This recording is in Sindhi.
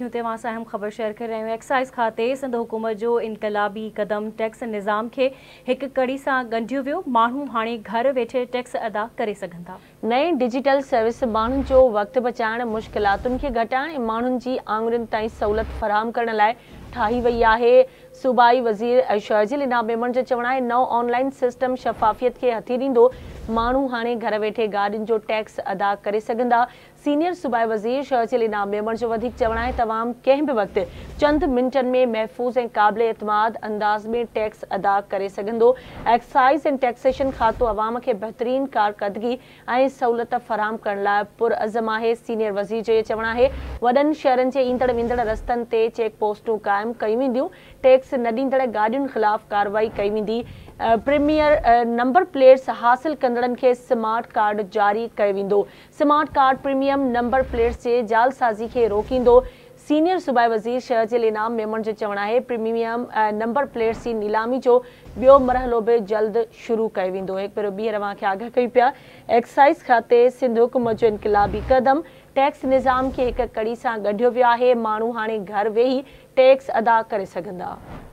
توهان سان اهم خبر شيئر ڪري رهيا آهيون. ايڪسائيز کاتي سنڌ حڪومت جو انقلابي قدم، ٽيڪس نظام کي هڪ ڪڙي سان ڳنڍيو ويو، ماڻهو هاڻي گهر ويٺي ٽيڪس ادا ڪري سگهندا. نئين ڊجيٽل سروس ماڻهن جو وقت بچائڻ، مشڪلاتن کي گهٽائڻ ۽ ماڻهن جي آڱرين تائين سهولت فراهم ڪرڻ لاء ٺاهي وئي آهي. صوبائي وزير شرجيل انعام ميمڻ جو چوڻ آهي نئون آن لائن سسٽم شفافيت کي هٿي ڏيندو، ماڻهو هاڻي گهر ويٺي گاڏين جو ٽيڪس ادا ڪري سگهندا. سينيئر صوبائي وزير شرجيل انعام ميمڻ جو وڌيڪ چوڻ آهي ته عوام ڪنهن به وقت چند منٽن ۾ محفوظ ۽ قابل اعتماد انداز ۾ ٽيڪس ادا ڪري سگهندو. ايڪسائيز اينڊ ٽيڪسيشن کاتو عوام کي بهترين ڪارڪردگي ۽ سهولت فراهم ڪرڻ لاء پرعزم آهي. سينيئر وزير جو چوڻ آهي وڏن شهرن جي ايندڙ ويندڙ رستن تي چيڪ پوسٽون قائم ڪيون وينديون، ٽيڪس نه ڏيندڙ گاڏين خلاف ڪارروائي ڪئي ويندي، پريميئر نمبر پليٽس حاصل ڪندڙن کي سمارٽ ڪارڊ جاري ڪيو ويندو. Smart card premium number plates جي جعلسازي کي روڪيندو. سينيئر صوبائي وزير شرجيل انعام ميمڻ جو چوڻ آهي پريميئم نمبر پليٽس جي نيلامي جو ٻيو مرحلو به جلد شروع ڪيو ويندو. هڪ ڀيرو ٻيهر اوهان کي آگاهه ڪيون پيا ايڪسائيز کاتي سنڌ حڪومت جو انقلابي قدم، ٽيڪس نظام کي هڪ ڪڙي سان ڳنڍيو ويو آهي، ماڻهو هاڻي گهر ويهي ٽيڪس ادا ڪري سگهندا.